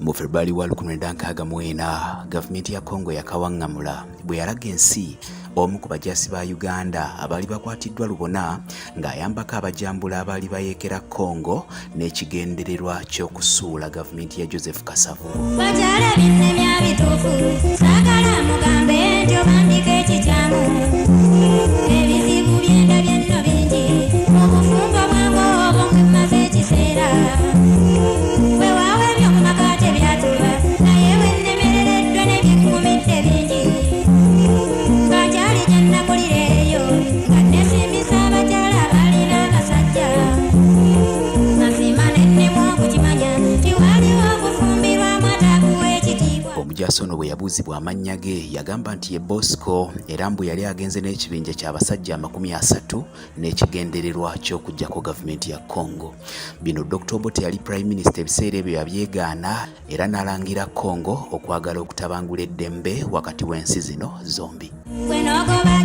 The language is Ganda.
Mu February wa 1964, gavumenti ya Congo yakawaŋŋamula bwe yalaga ensi omu ku bajaasi ba Uganda abaali bakwatiddwa lubona ng'ayambako abajambula abaali bayeekera Congo n'ekigendererwa ky'okusuula gavumenti ya Joseph Kasavu. Bakyala binnemya bituufu, saagala mugambe nti obandika ekikyamu. Ebizibu byendabye nno bingi mu bufumbo bwange obwo mwe mmaze ekiseera. Weewaawo eby'omu maka tebyatuba, naye bwe nnemerereddwa ne byeggumidde bingi. Bakyali gye nnakulira eyo nga nneesimbisa abakyala abalina abasajja. Mazima ne nnemwa okukimanya nti waliwo okufumbirwamu atakuwa ekitiibwa. Omujaasi ono bwe yabuuzibwa amannya ge yagamba nti ye Bosco era mbu yali agenze n'ekibinja ky'abasajja 30 n'ekigendererwa ky'okuggyako gavumenti ya Congo. Bino Dr. Obote yali Prime Minister ebiseera ebyo yabyegaana era n'alangira Congo okwagala okutabangula eddembe wakati w'ensi zino zombi. Gwe n'ogoba